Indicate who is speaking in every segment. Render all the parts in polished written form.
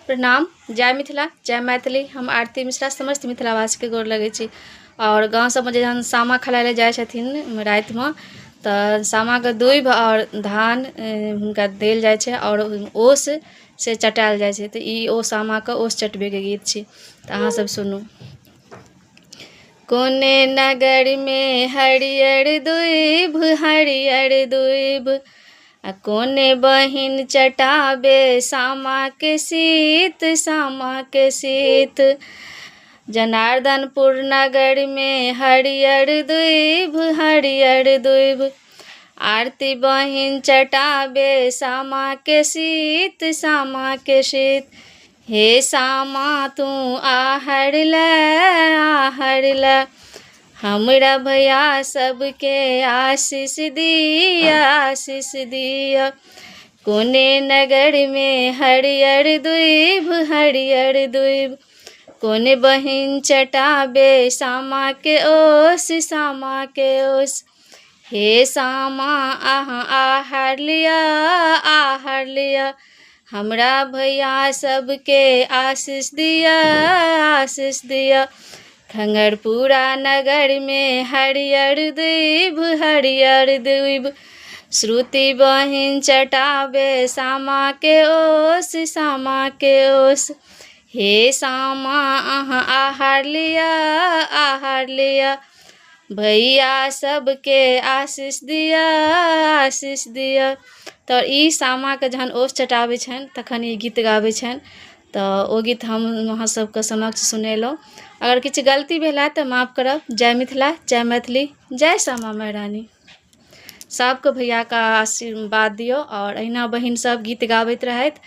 Speaker 1: प्रणाम, जय मिथिला, जय मैथिली। हम आरती मिश्रा समस्त मिथिलावासीके गोर लगै छी। आओर गाँव सबमे जे जहन सामा खेलाइ लए जाइ छथिन रातिमे तऽ सामाके दूभि आओर धान हुनका देल जाइ छै आओर ओस से चटायल जाइ छै। तऽ ई ओ सामाके ओस चटबैके गीत छी, तऽ अहाँ सब सुनू। कोने नगरमे हरियर दूभि, हरियर दूभि, आ कोने बहिन चटाबे सामाके शीत, सामाके शीत। जनार्दनपुर नगरमे हरियर दूभि, हरियर दूभि, आरती बहिन चटाबे सामाके शीत, सामाके शीत। हे सामा तू आहर ले, आहर ले, हमरा भैया सबके आशीष दिया, आशीष दिया। कोने नगरमे हरियर दूभि, हरियर दूभि, कोने बहिन चटाबे सामाके ओस, सामाके ओस। हे सामा अहाँ आहार लिअ, आहार लिअ, हमरा भैया सबके आशीष दिअ, आशीष दिअ। खंगरपुरा नगरमे हरियर दूभि, हरियर दूभि, श्रुति बहिन चटाबे सामाके ओस, सामाके ओस। हे सामा अहाँ आहार लिअ, आहार लिअ, भैया सबके आशीष दिअ, आशीष दिअ। तऽ ई सामाके जहन ओस चटाबै छनि तखन ई गीत गाबै छनि। तऽ ओ गीत हम अहाँ सबके समक्ष सुनेलहुँ। अगर किछु गलती भेल हैत तऽ माफ करब। जय मिथिला, जय मैथिली, जय सामा महारानी। सबके भैयाके आशीर्वाद दियौ आओर अहिना बहिन सब गीत गाबैत रहथि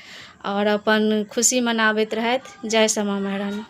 Speaker 1: आओर अपन खुशी मनाबैत रहथि। जय सामा महारानी।